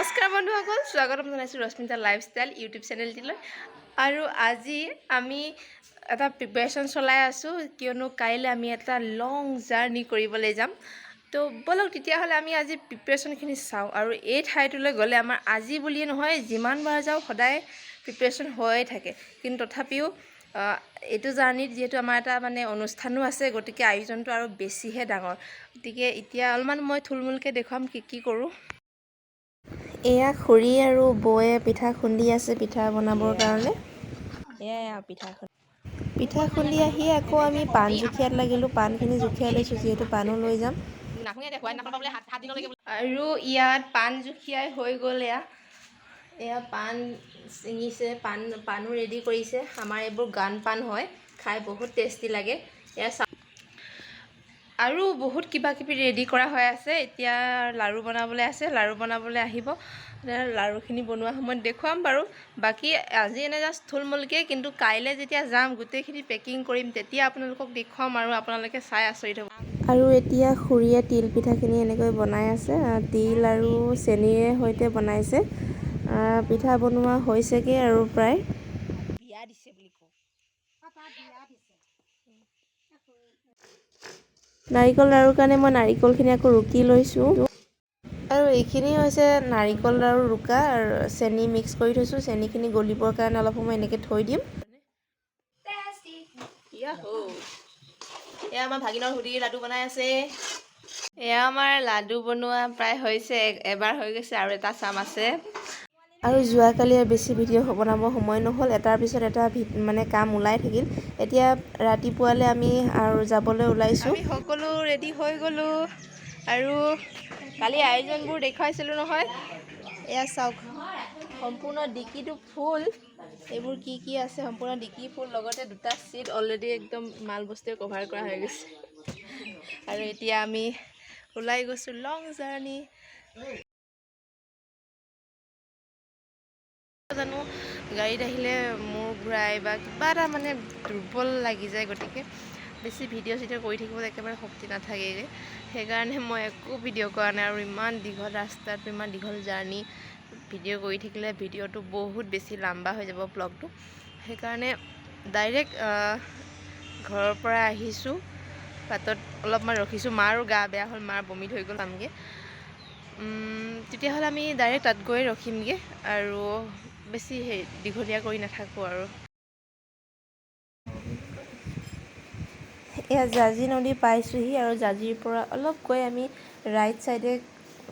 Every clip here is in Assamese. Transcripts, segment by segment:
নমস্কাৰ বন্ধুসকল, স্বাগতম জনাইছোঁ ৰশ্মিতা লাইফষ্টাইল ইউটিউব চেনেলটিলৈ। আৰু আজি আমি এটা প্ৰিপেৰেশ্যন চলাই আছোঁ, কিয়নো কাইলৈ আমি এটা লং জাৰ্ণি কৰিবলৈ যাম। তো ব'লক তেতিয়াহ'লে আমি আজি প্ৰিপেৰেশ্যনখিনি চাওঁ। আৰু এই ঠাইটোলৈ গ'লে আমাৰ আজি বুলিয়ে নহয়, যিমানবাৰ যাওঁ সদায় প্ৰিপেৰেশ্যন হৈয়ে থাকে। কিন্তু তথাপিও এইটো জাৰ্ণিত যিহেতু আমাৰ এটা মানে অনুষ্ঠানো আছে, গতিকে আয়োজনটো আৰু বেছিহে ডাঙৰ। গতিকে এতিয়া অলপমান মই থুলমূলকৈ দেখুৱাম কি কি কৰোঁ। এয়া খুৰী আৰু বৌয়ে পিঠা খুন্দি আছে পিঠা বনাবৰ কাৰণে। এয়াই পিঠা। পিঠা খুন্দি আহি আকৌ আমি পাণ জুখিয়াত লাগিলোঁ। পাণখিনি জুখিয়াই লৈছোঁ, যিহেতু পাণো লৈ যাম। আৰু ইয়াত পাণ জুখিয়াই হৈ গ'ল। এয়া এয়া পাণ ছিঙিছে, পাণো ৰেডি কৰিছে। আমাৰ এইবোৰ গান পাণ হয়, খাই বহুত টেষ্টি লাগে। এয়া আৰু বহুত কিবা কিবি ৰেডি কৰা হৈ আছে। এতিয়া লাড়ু বনাবলৈ আছে, লাড়ু বনাবলৈ আহিব। লাড়ুখিনি বনোৱা সময়ত দেখুৱাম বাৰু। বাকী আজি এনে জাষ্ট থুলমূলকৈ, কিন্তু কাইলৈ যেতিয়া যাম, গোটেইখিনি পেকিং কৰিম, তেতিয়া আপোনালোকক দেখুৱাম আৰু আপোনালোকে চাই আচৰিত হ'ব। আৰু এতিয়া খুৰীয়ে তিল পিঠাখিনি এনেকৈ বনাই আছে, তিল আৰু চেনিৰে সৈতে বনাইছে। পিঠা বনোৱা হৈছেগৈ আৰু প্ৰায়। বিয়া দিছে বুলি কওঁ। নাৰিকল লাড়ুৰ কাৰণে মই নাৰিকলখিনি আকৌ ৰুকি লৈছোঁ। আৰু এইখিনি হৈছে নাৰিকল লাড়ু ৰুকা আৰু চেনি মিক্স কৰি থৈছোঁ। চেনিখিনি গলিবৰ কাৰণে অলপ সময় এনেকৈ থৈ দিম। এয়া আমাৰ ভাগিনৰ সুধি লাডু বনাই আছে। এয়া আমাৰ লাডু বনোৱা প্ৰায় হৈছে, এবাৰ হৈ গৈছে আৰু এটা চাম আছে। আৰু যোৱাকালি আৰু বেছি ভিডিঅ' বনাব সময় নহ'ল, এটাৰ পিছত এটা মানে কাম ওলাই থাকিল। এতিয়া ৰাতিপুৱালৈ আমি আৰু যাবলৈ ওলাইছোঁ। আমি সকলো ৰেডি হৈ গ'লোঁ আৰু কালি আয়োজনবোৰ দেখুৱাইছিলোঁ নহয়। এয়া চাওক, সম্পূৰ্ণ ডিকিটো ফুল। এইবোৰ কি কি আছে, সম্পূৰ্ণ ডিকি ফুল, লগতে দুটা চিট অলৰেডি একদম মাল বস্তুৱে কভাৰ কৰা হৈ গৈছে। আৰু এতিয়া আমি ওলাই গৈছোঁ লং জাৰ্ণি। জানো, গাড়ীত আহিলে মূৰ ঘূৰাই বা কিবা এটা মানে দুৰ্বল লাগি যায়, গতিকে বেছি ভিডিঅ' চিডিঅ' কৰি থাকিবলৈ একেবাৰে শক্তি নাথাকেগৈ। সেইকাৰণে মই একো ভিডিঅ' কৰা নাই। আৰু ইমান দীঘল ৰাস্তাত, ইমান দীঘল জাৰ্ণি, ভিডিঅ' কৰি থাকিলে ভিডিঅ'টো বহুত বেছি লাম্বা হৈ যাব ব্লগটো। সেইকাৰণে ডাইৰেক্ট ঘৰৰ পৰা আহিছোঁ, বাটত অলপমান ৰখিছোঁ। মাৰো গা বেয়া হ'ল, মাৰ বমি হৈ গ'ল। পামগৈ তেতিয়াহ'লে আমি ডাইৰেক্ট তাত গৈ ৰখিমগৈ আৰু বেছি সেই দীঘলীয়া কৰি নাথাকোঁ। আৰু এয়া জাঁজী নদী পাইছোঁহি আৰু জাঁজীৰ পৰা অলপ গৈ আমি ৰাইট ছাইডে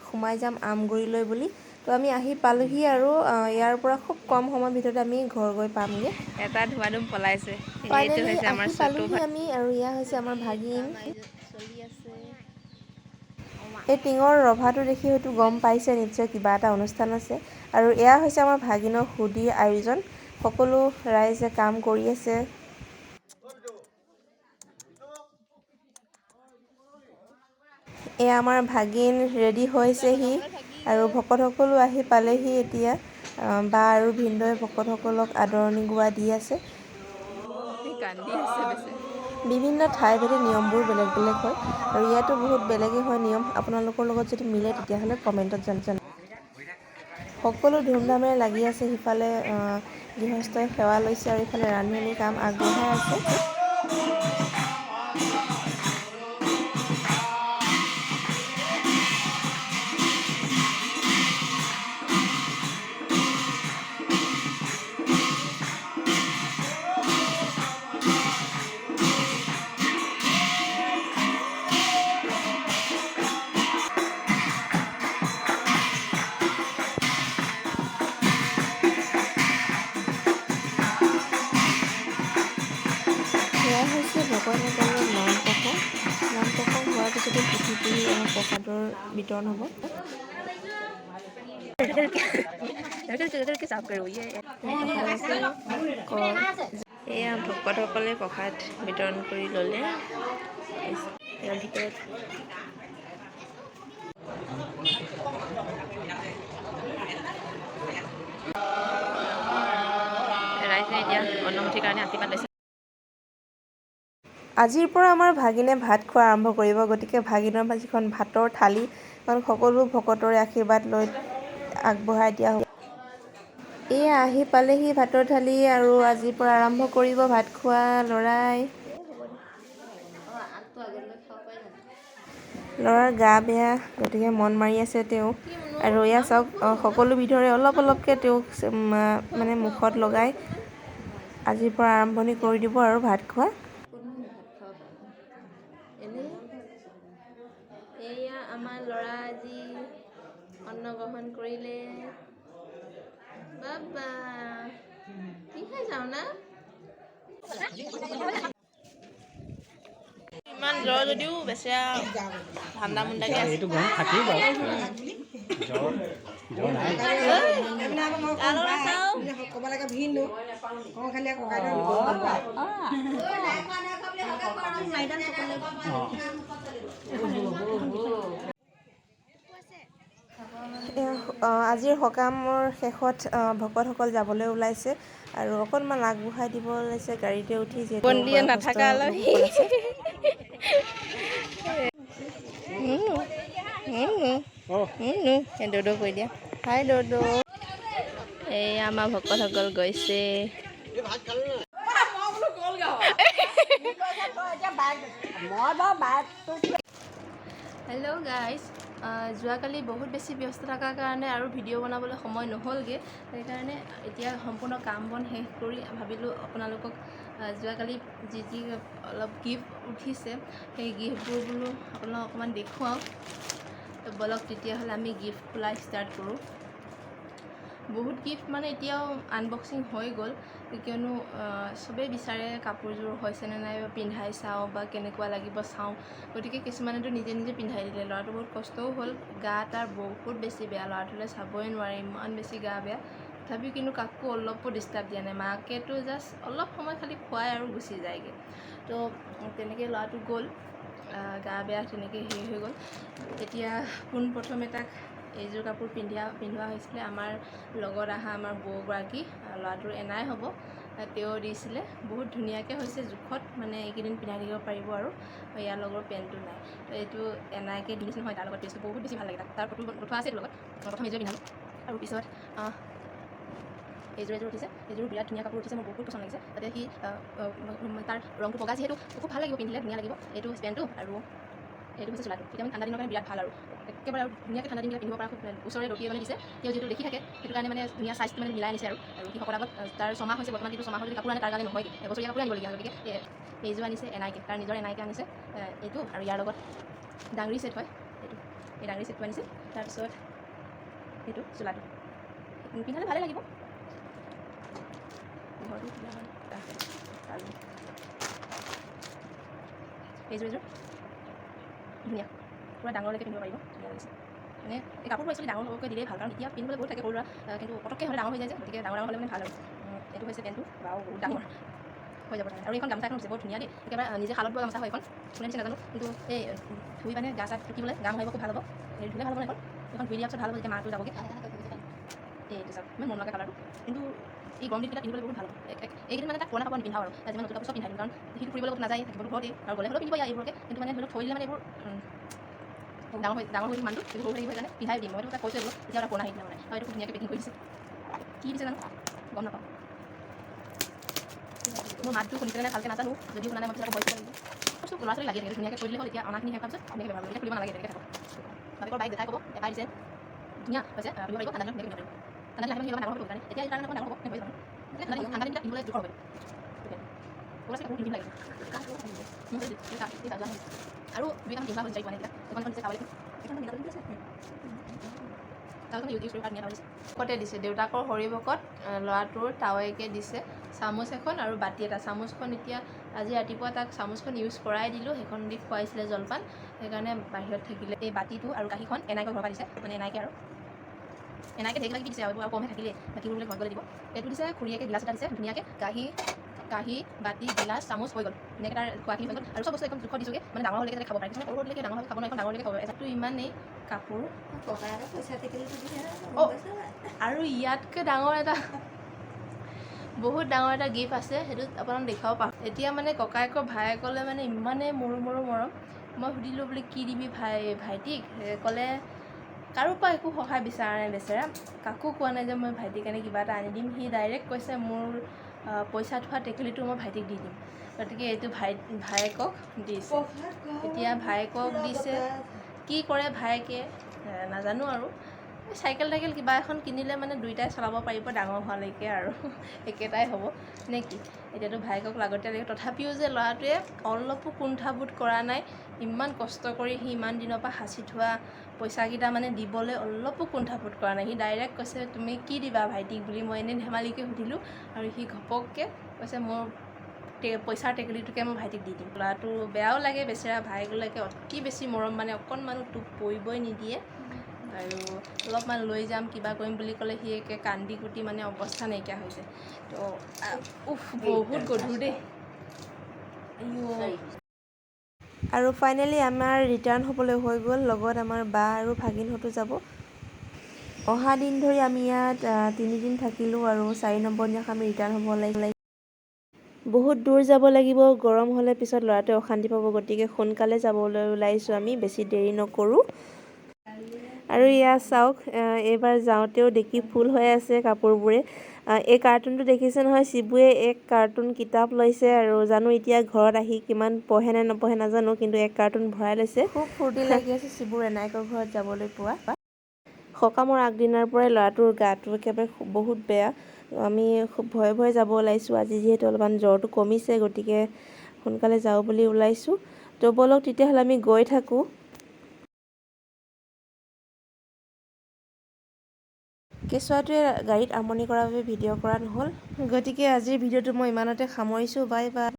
সোমাই যাম আমগুৰিলৈ বুলি। তো আমি আহি পালোহি আৰু ইয়াৰ পৰা খুব কম সময়ৰ ভিতৰতে আমি ঘৰ গৈ পামগৈ। এটা ধুমা ধুম পলাইছে। এইটো ফাইনেলি হৈছে আমাৰ আহি চতু পালোহি আমি আৰু এয়া হৈছে আমাৰ ভাগিন। চলি আছে। এই টিঙৰ ৰভাটো দেখি হয়তো গম পাইছে নিশ্চয় কিবা এটা অনুষ্ঠান আছে। আৰু এয়া হৈছে আমাৰ ভাগিনৰ সুদিৰ আয়োজন। সকলো ৰাইজে কাম কৰি আছে। এয়া আমাৰ ভাগিন ৰেডি হৈছেহি আৰু ভকতসকলো আহি পালেহি। এতিয়া বা আৰু ভিনদেউৱে ভকতসকলক আদৰণি গোৱা দি আছে। কান্দি আছে বেছি। বিভিন্ন ঠাইভেদে নিয়মবোৰ বেলেগ বেলেগ হয় আৰু ইয়াতো বহুত বেলেগেই হয় নিয়ম। আপোনালোকৰ লগত যদি মিলে, তেতিয়াহ'লে কমেণ্টত জনাব। সকলো ধুমধামেৰে লাগি আছে। সিফালে গৃহস্থই সেৱা লৈছে আৰু ইফালে ৰান্ধনি কাম আগবঢ়াই আছে। সেয়া হৈছে ভকতসকলৰ নাম প্ৰসংগ। নাম প্ৰসংগ হোৱাৰ পিছতে পুথি পঢ়ি আমাৰ প্ৰসাদৰ বিতৰণ হ'ব। চাফ কৰোঁ। এয়া ভকতসকলে প্ৰসাদ বিতৰণ কৰি ল'লে। ইয়াৰ ভিতৰত ৰাইজে এতিয়া অন্নমুঠিৰ কাৰণে আশীৰ্বাদ লৈছে। আজিৰ পৰা আমাৰ ভাগিনে ভাত খোৱা আৰম্ভ কৰিব। গতিকে ভাগিনৰ যিখন ভাতৰ থালি, কাৰণ সকলো ভকতৰে আশীৰ্বাদ লৈ আগবঢ়াই দিয়া হ'ব। এয়া আহি পালেহি ভাতৰ থালি আৰু আজিৰ পৰা আৰম্ভ কৰিব ভাত খোৱা ল'ৰাই। ল'ৰাৰ গা বেয়া, গতিকে মন মাৰি আছে তেওঁ। আৰু এয়া চাওক, সকলো বিধৰে অলপ অলপকৈ তেওঁক মানে মুখত লগাই আজিৰ পৰা আৰম্ভণি কৰি দিব আৰু ভাত খোৱা। এনেই এয়া আমাৰ ল'ৰা আজি অন্ন গ্ৰহণ কৰিলে। বাবা, কি খাই যাওঁ না? ইমান জ্বৰ যদিও বেচেৰা ঠাণ্ডা মুণ্ডাকে আছে। এইটো গৰম থাকেই বাৰু, জ্বৰ জ্বৰ নাই। ক'ব লাগে ভিন্ন কওঁ খালি ককাইদেউ। আজিৰ সকামৰ শেষত ভকতসকল যাবলৈ ওলাইছে আৰু অকণমান আগবঢ়াই দিব ওলাইছে গাড়ীতে উঠি, যিহেতু বন্দিয়ে বয়সস্থ নাথাকা আলহী। লোকসকল আছে। মুনু, মুনু, মুনু, এই দৌদৌ কৈ দিয়া। হাই দৌদৌ। এই আমাৰ ভকতসকল গৈছে। হেল্ল' গাইজ, যোৱাকালি বহুত বেছি ব্যস্ত থকাৰ কাৰণে আৰু ভিডিঅ' বনাবলৈ সময় নহ'লগৈ। সেইকাৰণে এতিয়া সম্পূৰ্ণ কাম বন শেষ কৰি ভাবিলোঁ আপোনালোকক যোৱাকালি যি যি অলপ গিফ্ট উঠিছে, সেই গিফ্টবোৰ বোলো আপোনালোকক অকণমান দেখুৱাওঁ। তো ব'লক তেতিয়াহ'লে আমি গিফ্ট খোলা ষ্টাৰ্ট কৰোঁ। বহুত গিফ্ট মানে এতিয়াও আনবক্সিং হৈ গ'ল, কিয়নো চবেই বিচাৰে কাপোৰযোৰ হৈছেনে নাই বা পিন্ধাই চাওঁ বা কেনেকুৱা লাগিব চাওঁ। গতিকে কিছুমানেতো নিজে নিজে পিন্ধাই দিলে। ল'ৰাটো বহুত কষ্টও হ'ল, গা তাৰ বহুত বেছি বেয়া, ল'ৰাটোলৈ চাবই নোৱাৰে, ইমান বেছি গা বেয়া। তথাপিও কিন্তু কাকো অলপো ডিষ্টাৰ্ব দিয়া নাই। মাকেতো জাষ্ট অলপ সময় খালি খুৱাই আৰু গুচি যায়গৈ। তো তেনেকৈ ল'ৰাটো গ'ল, গা বেয়া তেনেকৈ হেৰি হৈ গ'ল। এতিয়া পোনপ্ৰথমে তাক এইযোৰ কাপোৰ পিন্ধোৱা হৈছিলে। আমাৰ লগত অহা আমাৰ বৌগৰাকী, ল'ৰাটোৰ এনাই হ'ব, তেওঁ দিছিলে। বহুত ধুনীয়াকৈ হৈছে জোখত, মানে এইকেইদিন পিন্ধাই থাকিব পাৰিব। আৰু ইয়াৰ লগৰ পেণ্টটো নাই, তো এইটো এনাইকে দিছে নহয়, তাৰ লগত ড্ৰেছটো বহুত বেছি ভাল লাগে তাক। তাৰ ফটো উঠোৱা আছে এইটোৰ লগত। মই প্ৰথম এইযোৰে পিন্ধালোঁ আৰু পিছত এইযোৰ এযোৰ উঠিছে। এইযোৰ বিৰাট ধুনীয়া কাপোৰ উঠিছে, মোৰ বহুত পচন্দ লাগিছে। তাতে সি তাৰ ৰংটো বগা যিহেতু খুব ভাল লাগিব পিন্ধিলে, ধুনীয়া লাগিব। এইটো পেণ্টটো আৰু এইটো হৈছে চোলাটো। এতিয়া মানে ঠাণ্ডা দিনৰ কাৰণে বিৰাট ভাল আৰু একেবাৰে আৰু ধুনীয়াকৈ ঠাণ্ডা দিনকেইটা পিন্ধিব পৰা। খুব ওচৰৰে দৰ্জীয়ে মানে দিছে। তেওঁ যিহেতু দেখি থাকে, সেইটো কাৰণে মানে ধুনীয়া চাইজটো মানে মিলাই আনিছে। আৰু আৰু সি শকত আগত, তাৰ 6 মাহ হৈছে বৰ্তমান, কিন্তু 6 মাহৰ যদি কাপোৰ আনে তাৰ কাৰণে নহয়গৈ, এবছৰীয়া কাপোৰ আনিবলগীয়া হয়। গতিকে এইযোৰ আনিছে এনাইকে, তাৰ নিজৰ এনাইকে আনিছে এইটো। আৰু ইয়াৰ লগত ডাঙৰি ছেট হয় এইটো, এই ডাঙৰি ছেটটো আনিছে। তাৰপিছত এইটো চোলাটো পিন্ধালে ভালে লাগিব। ঘৰটো ধুনীয়া হয়। আৰু এইযোৰ এইযোৰ ধুনীয়া, পূৰা ডাঙৰলৈকে পিন্ধিব পাৰিব, ধুনীয়া লাগিছে। মানে এই কাপোৰবোৰ একচুৱেলি ডাঙৰ হ'বকৈ দিলেই ভাল, কাৰণ এতিয়া পিন্ধিবলৈ বহুত থাকে সৰু ল'ৰা, কিন্তু পটককৈ হ'লে ডাঙৰ হৈ যায় যে, গতিকে ডাঙৰ ডাঙৰ হ'লে মানে ভাল। আৰু এইটো হৈছে পেণ্টটো বাৰু বহুত ডাঙৰ হৈ যাব। আৰু এইখন গামোচা এখন হৈছে, বহুত ধুনীয়া দেই, একেবাৰে নিজে শালত বোৱা গামোচা হয়। এইখন কোনে দিছে নাজানো, কিন্তু এই ধুই মানে গা চা টুকিবলৈ, গা মোহাৰিব খুব ভাল হ'ব। এই ধুলে ভাল হ'ব ন এইখন? এইখন ধুই দিয়াৰ পিছত ভাল হ'ব যেতিয়া মাটো যাবগৈ। এইটো চাওক, ইমান মৰম লগা কালাৰটো। কিন্তু এই গৰম দিনকেইটা পিন্ধিবলৈ বহুত ভাল হ'ব। এইকেইদিন মানে তাক পুৰণা কাপোৰ নিপিন্ধাওঁ আৰু যিমান নতুন কাপোৰ চব পিন্ধাই দিম, কাৰণ সিটো ফুৰিবলৈ ক'তো নাযায়, থাকিবতো ঘৰতে। আৰু গ'লে হ'লেও পিন্ধিব ইয়াৰ এইবোৰকে, কিন্তু মানে ধৰি লওক থৈ দিলে মানে এইবোৰ ডাঙৰ হৈ মানুহটো কিন্তু সৰু থাকিব, সেইকাৰণে পিন্ধাই দিম। মইতো তাক কৈছোঁ এইবোৰ, তেতিয়া এটা পুৰণা হেৰি মানে। আৰু এইটো খুব ধুনীয়াকৈ পেকিং কৰি দিছে। কি দিছে জানো গম নাপাওঁ। মোৰ মাতটো শুনিছেনে নাই ভালকৈ নাজানো, যদিও শুনা নাই মই পিছত আকৌ ভইচ দিব লাগিব। বস্তু ল'ৰা ছোৱালী লাগি থাকে, ধুনীয়াকৈ থৈ দিলে হ'ল। এতিয়া অনাখিনি শেষ হোৱাৰ পিছত ধুনীয়াকৈ ব্যৱহাৰ কৰিব, এতিয়া খুলিব নালাগে, তেনেকৈ থাকক। বাপেকৰ বাইক জেঠাই ক'ব এপাই দিছে, ধুনীয়া হৈছে, পিন্ধিব পাৰিব। ঠাণ্ডা দিনত ধুনীয়াকৈ পিন্ধিব পাৰিব। ঠাণ্ডা দিন আহিলে ডাঙৰ হ'ব কাৰণে এতিয়া এই কাৰণে অকণ ডাঙৰ হ'ব, হৈ যাব। ঠাণ্ডা দিনকেইটা পিন্ধিবলৈ জোখৰ হ'ব। সৰু ল'ৰা ছোৱালী কাপোৰ পিন্ধিব লাগে। আৰু দুইখন পিন্ধা হৈছে, পোৱা নাই এতিয়া। এখন এখন দিছে টাৱেল, এখন টাৱেলখন ইউজ কৰিব ধুনীয়া টাৱেল দিছে। ভকতে দিছে দেউতাকৰ হৰিভকত ল'ৰাটোৰ তাৱেকে দিছে চামুচ এখন আৰু বাতি এটা। চামুচখন এতিয়া আজি ৰাতিপুৱা তাক চামুচখন ইউজ কৰাই দিলোঁ, সেইখন দি খুৱাইছিলে জলপান, সেইকাৰণে বাহিৰত থাকিলে। এই বাতিটো আৰু কাঁহীখন এনাইকৰ ঘৰৰ পৰা দিছে, মানে এনাইকে আৰু এনাইকে ঢেৰ কিবা কিবি দিছে আৰু এইবোৰ আৰু কমহে থাকিলে, বাকীবোৰ বোলে ঘৰত গ'লে দিব। এইটো দিছে খুৰীয়েকে, গিলাচ এটা দিছে ধুনীয়াকৈ। কাঁহী কাঁহী বাতি গিলাচ চামুচ হৈ গ'ল, ধুনীয়াকৈ তাৰ খোৱাখিনি হৈ গ'ল। আৰু চব বস্তু একদম জোখত দিছোঁগৈ, মানে ডাঙৰ হ'লেকে যাতে খাব পাৰে। কিছুমানে সৰু সৰু দিলে ডাঙৰ হ'লে খাব নোৱাৰে, ডাঙৰ হ'লে খাব পাৰে। এইটো ইমানেই কাপোৰ। অ' আৰু ইয়াতকৈ ডাঙৰ এটা, বহুত ডাঙৰ এটা গিফ্ট আছে, সেইটো আপোনাক দেখুৱাব পাৰোঁ। এতিয়া মানে ককায়েকৰ ভায়েকলৈ মানে ইমানেই মৰম মৰম মৰম। মই সুধিলোঁ বোলে কি দিবি ভাই ভাইটিক, ক'লে কাৰো পৰা একো সহায় বিচৰা নাই বেচেৰা। কাকো কোৱা নাই যে মই ভাইটিৰ কাৰণে কিবা এটা আনি দিম। সি ডাইৰেক্ট কৈছে, মোৰ পইচা থোৱা টেকেলিটো মই ভাইটিক দি দিম। গতিকে এইটো ভায়েকক দিছে। এতিয়া ভায়েকক দিছে, কি কৰে ভায়েকে নাজানো আৰু। চাইকেল টাইকেল কিবা এখন কিনিলে মানে দুইটাই চলাব পাৰিব ডাঙৰ হোৱালৈকে আৰু একেটাই হ'ব নে কি? এতিয়াতো ভায়েকক লাগতিয়াল লাগিব। তথাপিও যে ল'ৰাটোৱে অলপো কুণ্ঠাবোধ কৰা নাই। ইমান কষ্ট কৰি সি ইমান দিনৰ পৰা সাঁচি থোৱা পইচাকেইটা মানে দিবলৈ অলপো কুণ্ঠাবোধ কৰা নাই। সি ডাইৰেক্ট কৈছে, তুমি কি দিবা ভাইটিক বুলি মই এনেই ধেমালিকৈ সুধিলোঁ আৰু সি ঘপককৈ কৈছে, মোৰ পইচাৰ টেকেলিটোকে মই ভাইটিক দি দিম। ল'ৰাটো বেয়াও লাগে বেচেৰা, ভায়েকলৈকে অতি বেছি মৰম, মানে অকণমানো টোপ পৰিবই নিদিয়ে। আৰু অলপমান লৈ যাম কিবা কৰিম বুলি ক'লে সি একে কান্দি কুটি মানে অৱস্থা নাইকিয়া হৈছে। তো উফ, বহুত গধুৰ দেই। আইঅ। আৰু ফাইনেলি আমাৰ ৰিটাৰ্ণ হ'বলৈ হৈ গ'ল। লগত আমাৰ বা আৰু ভাগিনহঁতো যাব। অহা দিন ধৰি আমি ইয়াত 3 দিন থাকিলোঁ আৰু 4 নম্বৰ দিনাখন আমি ৰিটাৰ্ণ হ'ব ওলাইছোঁ। বহুত দূৰ যাব লাগিব, গৰম হ'লে পিছত ল'ৰাটোৱে অশান্তি পাব, গতিকে সোনকালে যাবলৈ ওলাইছোঁ আমি, বেছি দেৰি নকৰোঁ। আৰু এয়া চাওক, এইবাৰ যাওঁতেও দেখি ফুল হৈ আছে কাপোৰবোৰে। এই কাৰ্টুনটো দেখিছে নহয়, শিবুৱে এক কাৰ্টুন কিতাপ লৈছে আৰু জানো এতিয়া ঘৰত আহি কিমান পঢ়ে নে নপঢ়ে নাজানো, কিন্তু এক কাৰ্টুন ভৰাই লৈছে। খুব ফূৰ্তি লাগি আছে শিবুৰ এনাইকৰ ঘৰত যাবলৈ পোৱা। সকামৰ আগদিনাৰ পৰাই ল'ৰাটোৰ গাটো একেবাৰে বহুত বেয়া। আমি খুব ভয়ে ভয়ে যাব ওলাইছোঁ। আজি যিহেতু অলপমান জ্বৰটো কমিছে, গতিকে সোনকালে যাওঁ বুলি ওলাইছোঁ। তো ব'লক তেতিয়াহ'লে, আমি গৈ থাকোঁ। কেঁচুৱাটোৱে গাড়ীত আমনি কৰাৰ বাবে ভিডিঅ' কৰা নহ'ল। গতিকে আজিৰ ভিডিঅ'টো মই ইমানতে সামৰিছোঁ। Bye bye.